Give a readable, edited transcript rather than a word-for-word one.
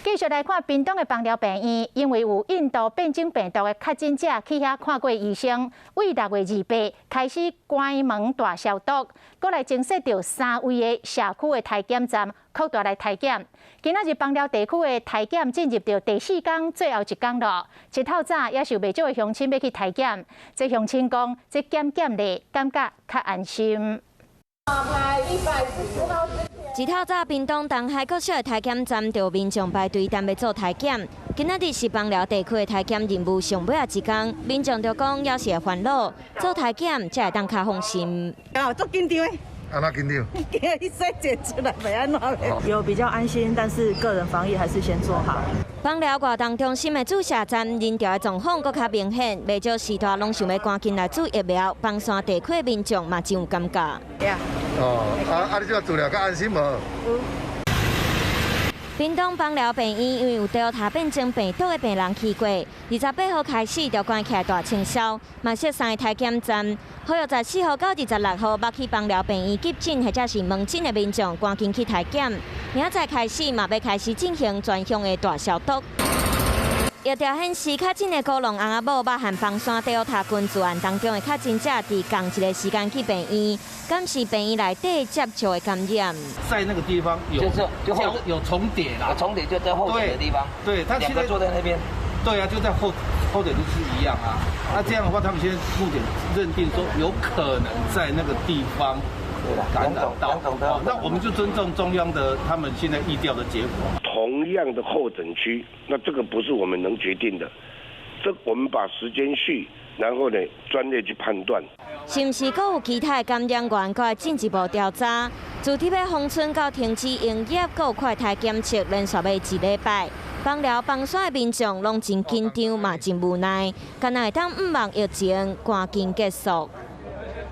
繼續來看屏東的枋寮病院，因為有印度變種病毒的確診者去遐看過醫生，為6月28開始關門大消毒，閣來增設著三位的社區的篩檢站，擴大來篩檢。今仔日枋寮地區的篩檢進入著第四工最後一工囉。一透早也是有袂少的鄉親欲去篩檢，這鄉親講，這檢檢咧，感覺較安心。一透早，屏東東海國小的篩檢站就有民眾排隊等欲做篩檢。今仔日是枋寮地區的篩檢任務上尾仔一工，民眾就講猶是會煩惱，做篩檢才會當較放心。啊，足緊張的。按怎緊張？驚伊細檢出來欲按怎咧？有比較安心，但是個人防疫還是先做好。枋寮活動中心的注射站人潮的狀況閣較明顯，袂少時段攏想欲趕緊來注疫苗，枋山地區的民眾嘛真有感覺。哦，啊啊！你這個注了較安心無？屏東枋寮病院因為有 Delta 變種病毒的病人去過，28號開始就關起來大清消，嘛設三個篩檢站。號24號到26號，欲去枋寮病院急診或者是門診的民眾，趕緊去篩檢。明仔載開始嘛，欲開始進行全鄉的大消毒。疫調顯示，確診的高龍翁仔某，捌和枋山 Delta 群聚案當中的確診者，佇仝一個時間去病院，敢是病院內底接觸的感染。在那個地方有有重疊啦，重疊就在候診的地方。對，他兩個坐在那邊。對啊，就在候診就是一樣啊。那這樣的話，他們現在目前認定說有可能在那個地方感染到。那我們就尊重中央的他們現在疫調的結果。同樣的候診區，那這個不是我們能決定的，這我們把時間序，然後呢專業去判斷。是毋是閣有其他的感染源，閣愛進一步調查？自佇欲封村到停止營業，閣有快篩檢測，連續欲一禮拜。枋寮枋山的民眾攏真緊張，嘛真無奈，敢若會當向望疫情趕緊結束。